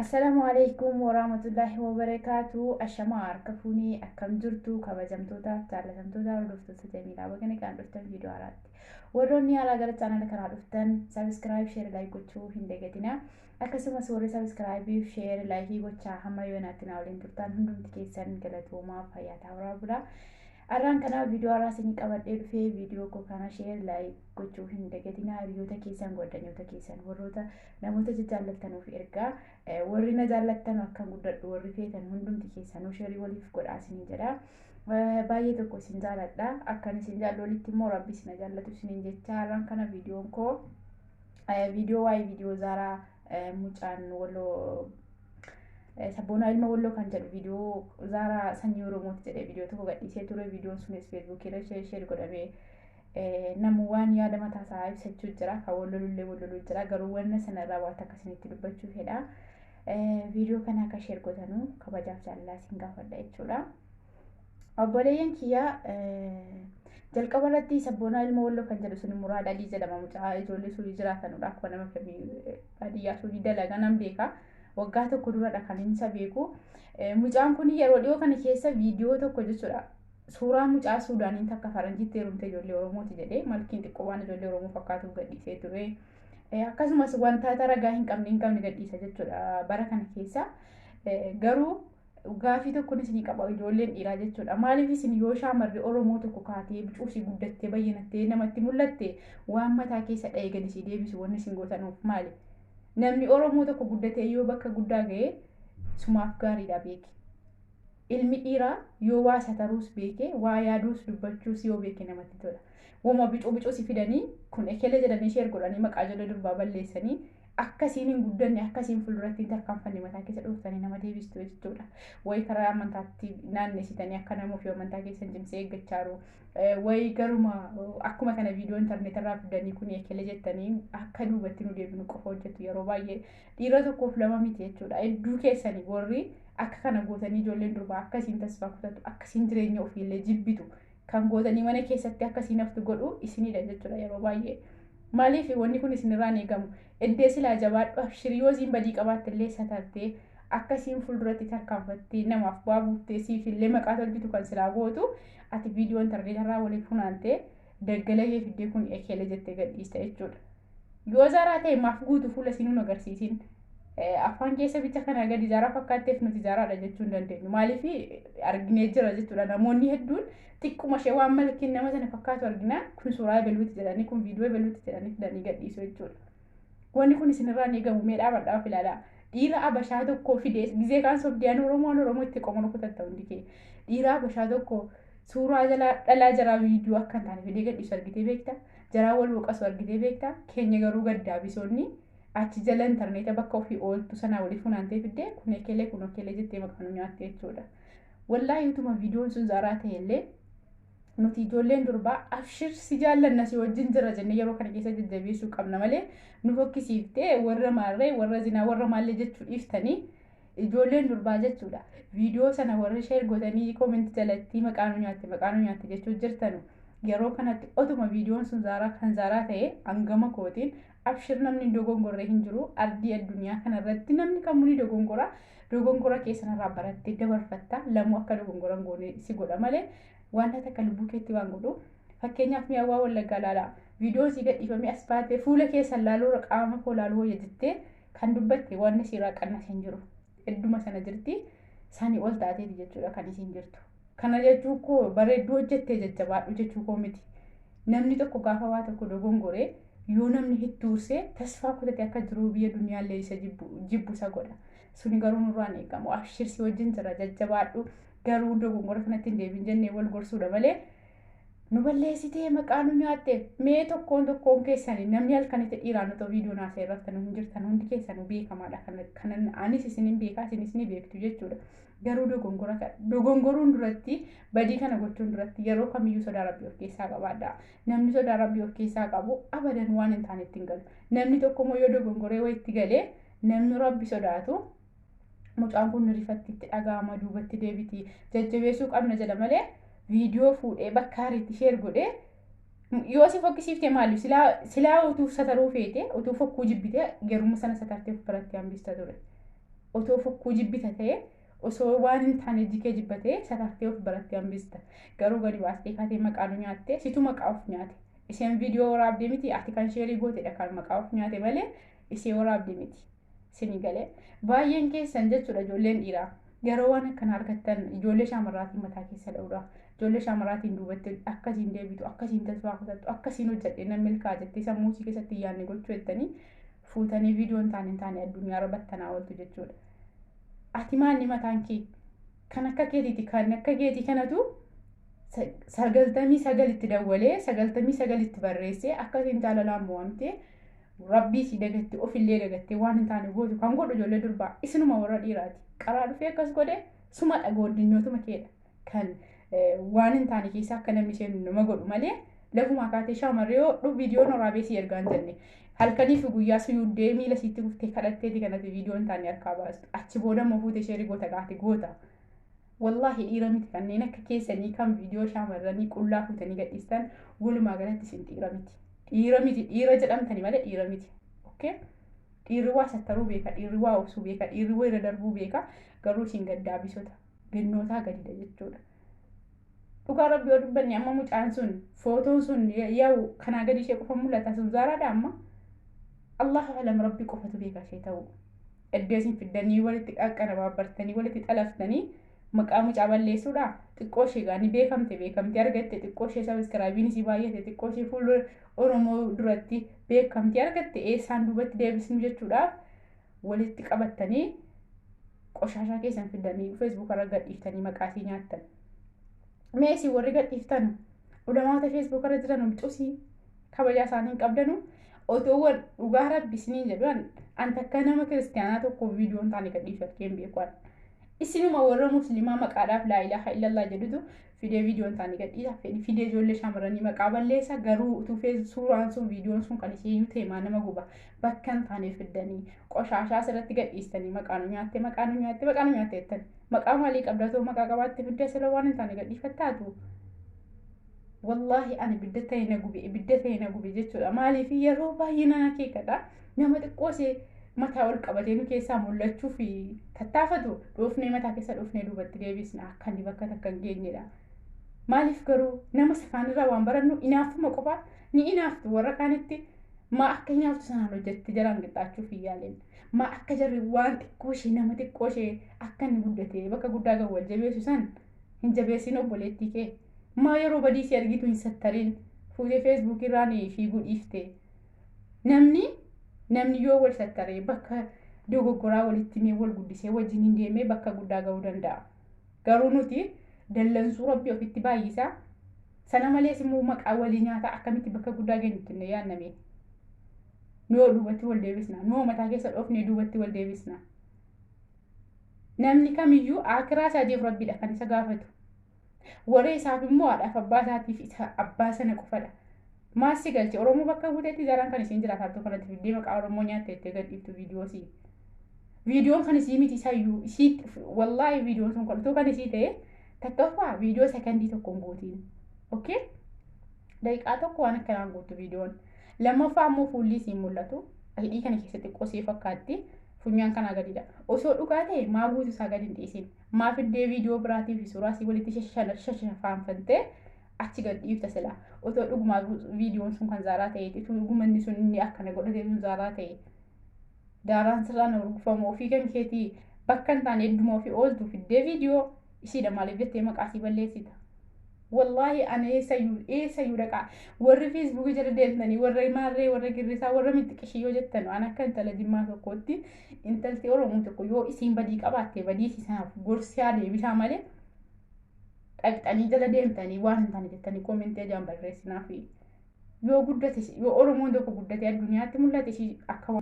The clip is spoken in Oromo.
Assalaamu alaikum warahmatullaahi wabarakaatu. Ashamaa harka fuunee akkam jirtu kabajamtootaaf jaallatamtoota hordoftoota Jamiilaa baga nagaan dhuftan viidiyoo haaraatti. Warroonni haaraa gara chaanala kanaa dhuftan subscribe, share, like gochuu hin dagatinaa. Akkasumas warri subscribe, share, like gochaa hamma yoonaatti na waliin turtan hundumti keessan galatoomaa fayyaa ta'aa bulaa. Har'aan kanaaf viidiyoo haaraa isinii qabadhee dhufee viidiyoo koo kana share, like gochuu hin dagatinaa. Hiriyoota keessan, goddanyoota keessan, warroota namoota jajjaallattanuuf ergaa warri na jaallattan akkan guddadhu warri feetan hundumti keessanuu share waliif godhaa isinii jedha. Baay'ee tokko isin jaaladha. Akkan isin jaallu walitti immoo rabbi isin jaallatu isiniin jecha har'aan kana viidiyoon koo viidiyoo waa'ee viidiyoo Zaaraa mucaan Walloo sabboonaa ilma Walloo kan jedhu viidiyoo Zaaraa sanyii Oromooti jedhee viidiyoo tokko gadhiisee ture. Viidiyoon sunis Feesbuukii irra share godhamee namu waan yaada mataa isaa ibsachuu jira. Kan wallolullee walloluu jira. Garuu wanna sanarraa waan akka isinitti dubbachuu fedha. Viidiyoo kana akka share gootanuu kabajaaf jaalalaa isin gaafadha jechuudha. Obboleeyyan kiyyaa, jalqaba irratti sabboonaa ilma Walloo kan jedhu sun Muraad Alii jedhama. Mucaa ijoollee suudii jiraatanudha. Akkuma nama kamii baadiyyaa suudii dalagaa nan beeka. Waggaa tokko duradha kan inni isa beeku. Mucaan kun yeroo dhiyoo kana keessa viidiyoo tokko jechuudha. Suuraa mucaa Suudaaniin takka faranjiitti heerumte ijoollee Oromooti jedhee malkiin xiqqoo waan ijoollee Oromoo fakkaatuuf gadhiisee ture. Akkasumas wantoota ragaa hin qabne gadhiisa jechuudha bara kana keessa. Garuu gaafii tokkoon isinii qaba, ijoolleen dhiiraa jechuudha. Maaliif isin yoo shaamarri Oromoo tokko kaatee bicuusii guddattee bayyanattee namatti mul'atte waan mataa keessa dha'ee gadi isii deebisu wanni isin gootanuuf maali? Namni Oromoo tokko guddatee yoo bakka guddaa ga'e sumaaf gaariidha beeki. Ilmi dhiiraa yoo waa sataruus beekee, waa yaaduus dubbachuus yoo beeke namatti tola. Wama bicuu bicuu si fidanii kun ekelee jedhanii share godhanii maqaa ijoollee durbaa balleessanii akkasiin hin guddanne, akkasiin fuulduratti hin tarkaanfanne mataa keessa dhuftanii nama deebistu jechuudha. Wayi karaa amantaatti naannessitanii akka nama ofii amantaa keessan cimsee eeggachaa jiru. Wayi garuma akkuma kana viidiyoo intarneetirraa fidanii kun ekelee jettanii akka duubatti nu deebinu qofa hojjetu yeroo baay'ee, dhiira tokkoof lama miti jechuudha. Hedduu keessanii warri akka kana gootanii ijoolleen durbaa akkasiin tasfaa kutatu, akkasiin jireenya ofiillee jibbitu kan gootanii mana keessatti akkasiin haftu godhu isinidha jechuudha yeroo baay'ee. Maaliif wanni kun isinirraan eegamu? Eddee silaa jabaadhu, abshirii, yoo isiin badii qabaatte illee satartee akkasiin fuulduratti tarkaanfattee namaaf bu'aa buuftee siif illee maqaa tolchitu kan silaa gootu, ati viidiyoo intarneetarraa waliin funaantee daggala kee fiddee kun ekeele jettee gadhiista jechuudha. Yoo Zaaraa ta'e maaf guutu fuula isin nu agarsiisin? Afaan keessa bicha kana gadi Zaaraa fakkaatteef nuti Zaaraadha jechuu hin dandeenyu. Maaliif arginee jira jechuudha. Namoonni hedduun xiqquma ishee waan malkiin nama sana fakkaatu arginaan kun suuraa ebeluuti jedhanii, kun viidiyoo ebeluuti jedhanii fidanii gadhiisu jechuudha. Wanni kun isinirraa eegamu mee dhaabadhaa of ilaalaa. Dhiira abashaa tokko fidee gizee kaan sobdiyaan Oromoon Oromoo itti qomoo rukutatta hundi kee. Dhiira abashaa tokko suuraa jalaa dhalaa jaraa viidiyoo akka hin taane fidee gadhiisu argitee beekta? Jaraa wal boqasu argitee beekta? Keenya garuu gaddaa bisoonni achi jala intarneeta bakka ofii ooltu sanaa walii funaantee fiddee kun ekelee kun ekelee jettee maqaa nu nyaatte jechuudha. Wallaahi utuma viidiyoon sun Zaaraa ta'ellee nuti ijoolleen durbaa abshir, si jaallanna, si wajjin jira jennee yeroo kana keessa jajjabeessuu qabna malee nu fokkisiiftee warra maarree warra zinaa warra maallee jechuu dhiiftanii ijoolleen durbaa jechuudha. Viidiyoo sana warri share gootanii comment jalatti maqaa nu nyaatte, maqaa nu nyaatte jechuu jirtanu, yeroo kanatti otuma viidiyoon sun Zaaraa kan Zaaraa ta'e hangama kootiin abshir, namni dogongorree hin jiru ardii addunyaa kanarratti, namni kamuu ni dogongora. Dogongora keessanirraa barattee dabarfatta, lamuu akka dogongora hin goone si godha malee wanta takka lubbuu keetti waan godhu. Fakkeenyaaf mi'aawwaa Wallaggaa ilaalaa, viidiyoo sii gadhiifamee as baatee fuula keessan laaluu irra qaama koo laaluu wayya jettee kan dubbatte wanni siirraa qannase hin jiru. Hedduma sana jirti, sanii ol taateeti jechuudha kan isiin jirtu. Kana jechuun koo bareedduu hojjettee jajjabaadhu jechuu koo miti. Namni tokko gaafa waa tokko dogongoree yoo namni hittuursee tasfaa kutate akka jiru biyya duniyaallee isa jibbu isa godha. Suni garuu nurraan eegamu. Abshir, si wajjin jira, jajjabaadhu, garuu dogongora kanatti hin deebin jennee wal gorsuudha malee nu balleessitee maqaa nu nyaatte. Mee tokkoon tokkoon keessanii namni halkanitti dhiiraan otoo viidiyoo naasee irratti nu hin jirtan hundi keessanuu beekamaadha. Kanan anis isinin beekaa, isinis ni beektu jechuudha. Garuu dogongora dogongoruun duratti, badii kana gochuun duratti yeroo kamiyyuu sodaa rabbii of keessaa qabaadha. Namni sodaa rabbii of keessaa qabu abadan waan hin taanetti hin galu. Namni tokko immoo yoo dogongoree wayitti galee namni rabbi sodaatu mucaan kun rifatti itti dhaga'ama, duubatti deebiti, jajjabeessuu qabna jedha malee viidiyoo fuudhee bakka hariitti share godhee yoo si fokkisiifte maali? Silaa utuu sataruu feete, utuu fokkuu jibbite, garuma sana satartee of biratti hambista ture. Otoo fokkuu jibbita ta'e, osoo waan hin taane jikee jibbatee satartee of biratti hambista. Garuu gadi baastee kaatee maqaa nu nyaatte, situ maqaa of nyaate. Isheen viidiyoo waraabdee miti, ati kan sheerii gootedha kan maqaa of nyaate malee ishee waraabdee miti. Isinii galee? Baay'een keessan jechuudha, ijoolleen dhiiraa yeroo waan akkana argattan ijoollee shamarraatiin mataa keessa dha'uudha. Ijoollee shamarraatiin duubatti akkasiin deebitu, akkasiin tasfaa kutattu, akkasiin hojjedhe nan milkaa jettee sammuu isii keessatti hin yaadne gochuu jettanii fuutanii viidiyoo hin taane addunyaa irra battanaa ooltu jechuudha. Ati maalni mataan kee? Kan akka keetiiti, kan akka keetii kanatu 99tti dawwalee, 99tti barreessee, akkasiin jaalalaan mo'amtee, rabbii si dagatte, ofillee dagattee waan hin taane gootu kan godhu ijoollee durbaa isinuma warra dhiiraati. Qaraa dhufee akkas godhe suma dhagoodinyootuma keedha. Kan waan hin taane keessa akka namni isheen nama godhu malee lafumaa kaatee shamarree yoo dhufu viidiyoon waraabee si ergaa hin jenne. Halkanii fi guyyaa suyuuddee miila sitti kuftee kadhatteeti kanatti viidiyoo hin taane harkaa baastu. Achi booda immoo fuutee ishee goota gaate goota. Wallaahi dhiira miti kanneen akka keessanii kan viidiyoo shamarranii qullaa fuutanii gadhiistan. Walumaa galatti isin dhiira miti. Dhiira miti, dhiira jedhamtanii malee dhiira miti. Okay? Dhiirri waa sattaruu beeka, dhiirri waa obsuu beeka, dhiirri waa irra darbuu beeka. Garuu isin gaddaabisota gannootaa gadidha jechuudha. Dhugaa rabbi yoo dubbanne, amma mucaan sun footoon sun yaa'u kanaa gadi ishee qofa mul'ata, sun zaaraadha amma. Allahu alam, rabbi qofatu beeka ishee ta'u. Iddoo isin fiddanii walitti qaqqanabaabbartanii walitti xalaftanii maqaa mucaa balleessuudha. Xiqqoo ishee gaanii beekamte, beekamtii argatte, xiqqoo ishee subscribeiin isii baay'ate, xiqqoo ishee fuula Oromoo duratti beekamtii argatte, eessaan duubatti deebisnu jechuudhaaf walitti qabattanii qoshaashaa keessan fidanii Facebook irra gadhiiftanii maqaa isii nyaattan. Mee isin warri gadhiiftan, ulamaata Facebook irra jiran, cusii kabajaa isaanii hin qabdanu. Otoo wal dhugaa rabbi isiniin jedhu, an takka nama kiristiyaanaa tokko viidiyoo hin taane gadhiifattee hin beeku. Isinuma warra musliimaa maqaadhaaf laa ilaaha illallah jedhutu fidee viidiyoo hin taane gadhiisa, fidee ijoollee shamarranii maqaa balleessa. Garuu utuu suuraan sun, viidiyoon sun kan ishee iyyuu ta'e nama guba. Bakka hin taane fiddanii qoshaashaa asirratti gadhiistanii maqaa nu nyaatte, maqaa nu nyaatte, maqaa nu nyaatte jettan. Maqaa maalii qabdatoo maqaa qabaatte fiddee asirra waan hin taane gadhiifattaatu? Wallaahi ani ibidda ta'e na gube, ibidda ta'e na gube jechuudha. Maaliif? Yeroo baay'ee nan akeekadha. Nama xiqqoo ishee mataa ol qabatee nu keessaa mul'achuu fi tattaafatu dhoofnee, mataa keessa dhoofnee duubatti deebisna, akka inni bakka takka hin geenyedha. Maaliif garuu nama safaanirraa waan barannu inaaffuma qofa ni inaaftu. Warra kaanitti maa akka inaaftu sanaan hojjetti jalaan qixxaachuuf hin yaalin. Maa akka jarri waan xiqqoo ishee, nama xiqqoo ishee akka inni guddatee bakka guddaa gahu wal jabeessu san hin jabeessin obboleettii kee. Maa yeroo badii si argitu hin sattariin fuutee Facebook irraan fiiguu dhiifte? Namni yoo wal sattaree, bakka dogoggoraa walitti himee, wal guddisee wajjin hin deemee bakka guddaa gahuu danda'a. Garuu nuti dallansuu rabbii ofitti baay'isaa. Sana malees immoo maqaa walii nyaataa akkamitti bakka guddaa geenyutti hin yaanname. Nuu duubatti wal deebisna. Nuu mataa keessa dhoofnee duubatti wal deebisna. Namni kamiyyuu akiraa isaatiif rabbiidha kan isa gaafatu. Waree isaaf immoo haadhaaf abbaa isaatiif isa abbaa sana qofadha. Maassi galche Oromoo bakka buuteetti zaraan kan isiin jiraataa kanatti fiddee maqaa Oromoo nyaatte jettee gadhiiftu viidiyoo sii. Viidiyoon kan isii miti isayyuu isii. Wallaahi viidiyoon sun kan utuu kan isii ta'e, takkaffaa viidiyoo sekondii tokko hin guutiin. Okay? Daqiiqaa tokko waan akkanaan guutu viidiyoon. Lammaffaa immoo fuulli isiin mul'atu. Hidhii kana keessatti xiqqoo fakkaatti. Funyaan kanaa gadidha. Osoo dhugaa ta'e maa guutuu isaa gadi hin dhiisin? Maa fiddee viidiyoo biraatii fi suuraa isii walitti shashafaanfattee achi gad dhiifta sila? Otoo dhugumaa viidiyoon sun kan zaaraa ta'e, dhugumanni sun inni akkana godhatee sun zaaraa ta'e. Daaraan sirraan urgufamu ofii kan keetii bakka hin taane hedduma ofii ooltu fiddee viidiyoo isiidha maaliif jettee maqaa isii balleessita? Wallaahi ani eessayyuu eessayyuu dhaqaa, warri Facebookii jala deemtanii, warra maarree, warra girrisaa, warra mixxiqishii yoo jettan, waan akka intala jimmaa tokkootti, intalti Oromoo tokko yoo isiin badii qabaatte badii isii sanaaf gorsaa deebisaa malee dhaqxanii jala deemtanii waan hin taane jettanii commentii ajaan barreessinaa fi yoo guddate, yoo Oromoon tokko guddate addunyaatti mul'ate ishii akka